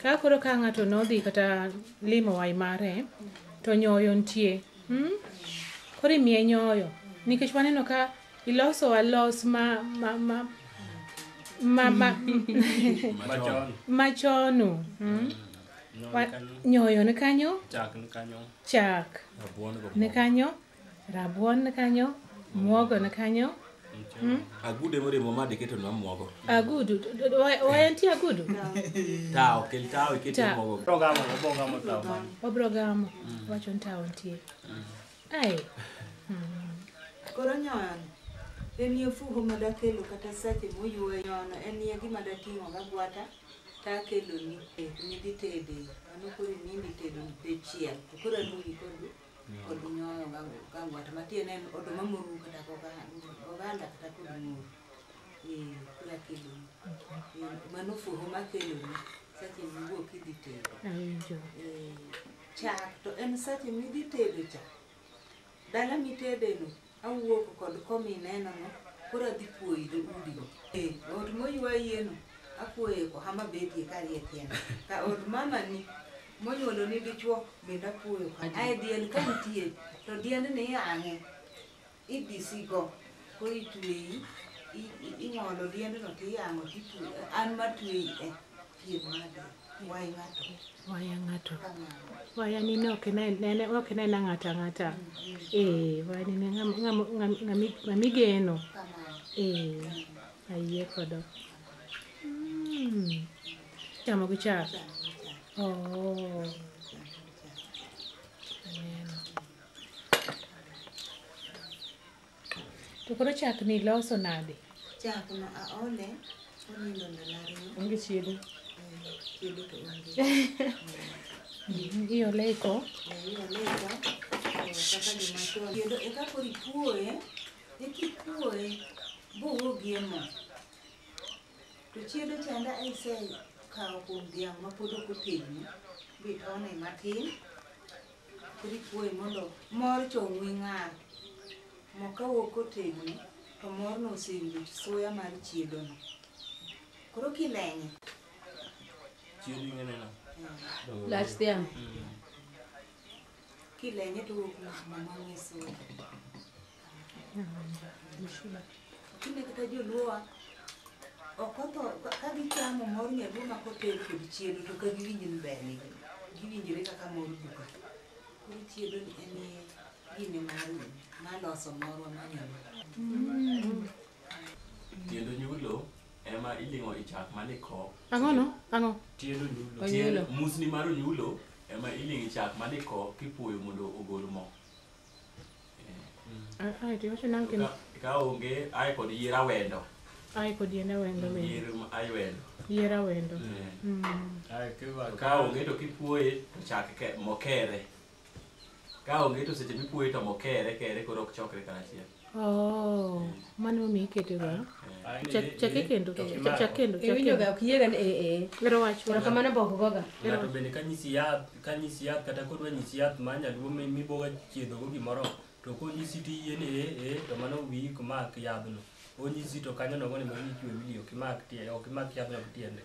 Ka koro ka ng'ato nodhi kata limo wai mare to nyoyo nitie. Koro imiye nyoyo nikech waneno ka iloso alos ma ma ma ma ma Machon. machonu. Nyoyo ni kanyo, Chak ni kanyo. Chak Rabuon go. ni kanyo, rabuon ni kanyo, muogo ni kanyo. Agude moremo ma diketo nwa muogo. Agudu, waya nitie agudu? Tawo, kel tawo ikete Ta. muogo. Obro gamo, obro gamo tawo mano. Obro gamo, wacho ni tawo nitie. Ai. Koro nyoyono en ye fuho madakelo kata sache moywe nyono en ye gima dating'o gagwata takeloni nidhi tede mano koro inindi tedo e chiel to koro aluongi kod nyoyo gagwata matiende en oduma moruw kata goganda kata kod ng'or. Koro akeloni. Mano fuho makeloni sache miwuok idhi tedo. Awinjo. Chak to en sache midhi tedo cha. Dala mitedeno awuok kod komineno no koro adhi puoyi udigo. Ot moywayieno apuoye ko hama betie karie tiende. Ka od mamani monyuoloni dichuo bende apuoyo ka. Ae diel ka nitie to diendni iyang'e idhisigo koro itweyi ing'olo diendno tiyang'o titweyi an matweyi e pien mar diel wai ng'ato. Waya ng'ato. Kamano. Waya ni ne ok ine ng'ato ang'ata. Waya ni ne ng'ama igeno. Kamano. Ayie kodo. Chamo gi chak. Oh. Aneno. To koro chak ni loso nade? Chak no aole, onindo ndalo ariyo. Onge chiedo. Chiedo to onge. Iole e ko? Iole e ko. Kaka gima chon. Kendo eka koro ipuoye, ekipuoye bowuogie mo. To chiedo chanda isekawo kuom dhiang' mapod ok otegno, bitone matin. Koro ipuoye mondo mor cha ong'we ng'ar. Mo kawuok kotegno, to morno osewinjo suya mar chiedono. Koro kilenye. Chiedo ing'eneno. Lach dhiang'. Kilenye to owuok mo mang'we suya. Tinde kata joluowa ok otho ka gichamo mor nyaluo ma koted kod chiedo to ka giwinj ni bernegi. Giwinjre kaka mor duka. Koro chiedo ni en gine maloso morwa mar nyaluo. Tiend onyulo ema iling'o i chak mane ko. Ang'o no? Ang'o? Tiend onyulo. Onyulo. Tiend musni mar onyulo ema iling'o i chak mane ko kipuoyo mondo ogol mo. Ai, to iwacho nang'o kendo? Ka onge ae kod yier awendo. Ae kod yiend awendo bende. Yier awendo. Yier awendo. Ae kiwa Ka onge to kipuoye to chak mo kere. Ka onge to seche mipuoye to mo kere kere koro ok chokre karachiel. Oh, mano emomiyo ikete go. Chak kendo, chak kendo, chak Iwinjo ga kendo. ok yiega ni ee. Ero wach. Erokamano be ok goga. Ng'ato bende ka nyisi yath, ka nyisi yath kata kodwa nyisi yath ma nyaluo miboga chiedho go gimoro to konyisi to iyie ni ee to mano wiyi ok mak yadhno. Onyisi to kanyo nogo ni mondo ichwe wiyi ok imak tie, ok imak yadhno gi tiende.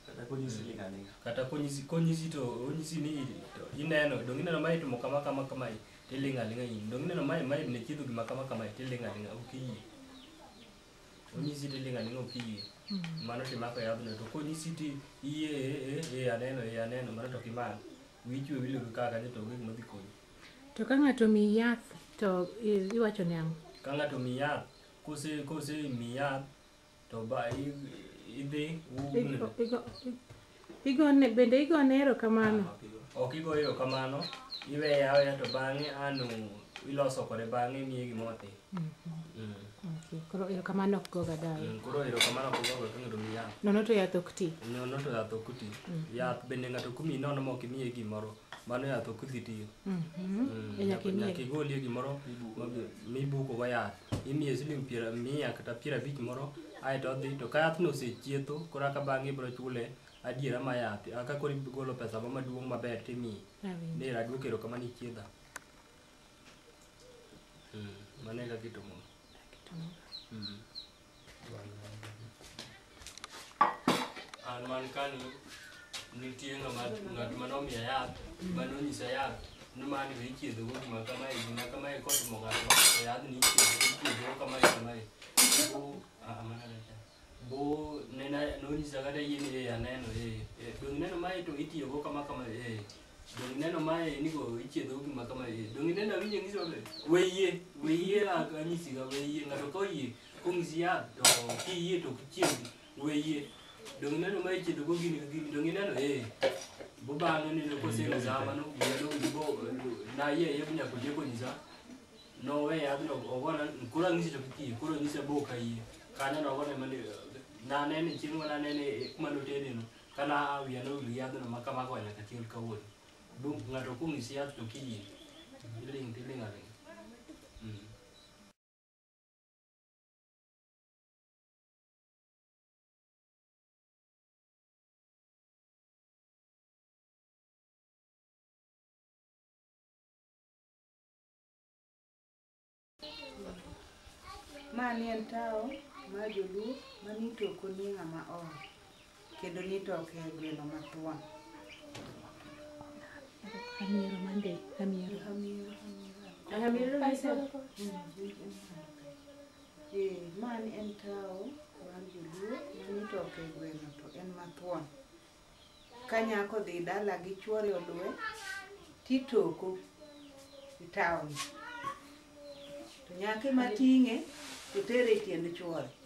Kata konyisi ling' aling'a. Kata konyisi, konyisi to onyisi ni to ineno, dong ineno mae itimo kama kama kamae tiling' aling'a in. Dong ineno mae mae ne chiedho gima kama kamae tiling' aling'a ok iyie. Onyisi tiling' aling'a ok iyie. Mano timako yadhno to konyisi ti iyie ee ee aneno ee aneno mano to ok imak. Wiyi chwe wilo gi kaka kanyo to onge gima dhi konyi. To ka ng'ato omiyi yath to iwacho ni ang'o? Ka ng'ato omiyi yath, kose miyi yath to ba idhi Igone bende igone erokamano. Ok igo erokamano, iweye aweya to bang'e ano iloso kode bang'e imiye gima matin. Okay. Koro erokamano ok goga dayo. Koro erokamano ok goga ka ng'ato omiyi yath. Nono to yath ok ti. Nono to yath ok ti. Yath bende ng'ato ok omiyi nono ma ok imiye gimoro, mano yath ok dhi tiyo. Nyaka imiye. Nyaka igolie gimoro mibuko go yath. Imiye siling 100 kata 50 moro aeto odhi to ka yathno osechietho koro aka bang'e ibiro chule adiera ma yath. Aka koro igolo pesa mo maduong' maber timiyi. Awinjo. Ni aduoko erokamano ichiedha. Mano e kaka itimo. An man kani Nitie ng'at manomiya yath, manonyisa yath, ni mani be ichiedho go gima kamae, gima kamae kotimo ng'ato, to yadhni ichiedho go kamae kamae. Bo, mana kacha. Bo nena nonyisa kata yie ni aneno dong ineno mae to itiyo go kama kama Dong ineno mae ni go ichiedho go gima kama Dong ineno awinjo ng'isi maber. We yie anyisiga we yie ng'ato ka oyie kong'isi yath to kiyie to ok ichiedhi we yie. Dong ineno mae ichiedho go gini gi gini dong ineno Bo bang'e neno kosenyisa mano wiya nowil bo nayie ayie nyaka otieko nyisa nowe yadhno ogona koro ang'isi to kik iyie koro onyisa bo ok ayie kanyo nogona mane nanene chieng' mananene kuma notede no kana wiya nowil gi yadhno ma kamago nyaka chil kawuono. Bo ng'ato kong'isi yath to kiyie iling' tiling' aling'a. Mani en tawo mar joluo manitoko ni ng'ama oho kendo nitoke e gweno mathuon. Hamiero mande, hamiero. Hamiero. Hamiero Mani en tawo mar joluo manitoke e gweno to en mathuon. Ka nyako odhi dala gi chuore oluwe, titoko gi tawoni. To nyako ema ting'e to tere e tiend chuore.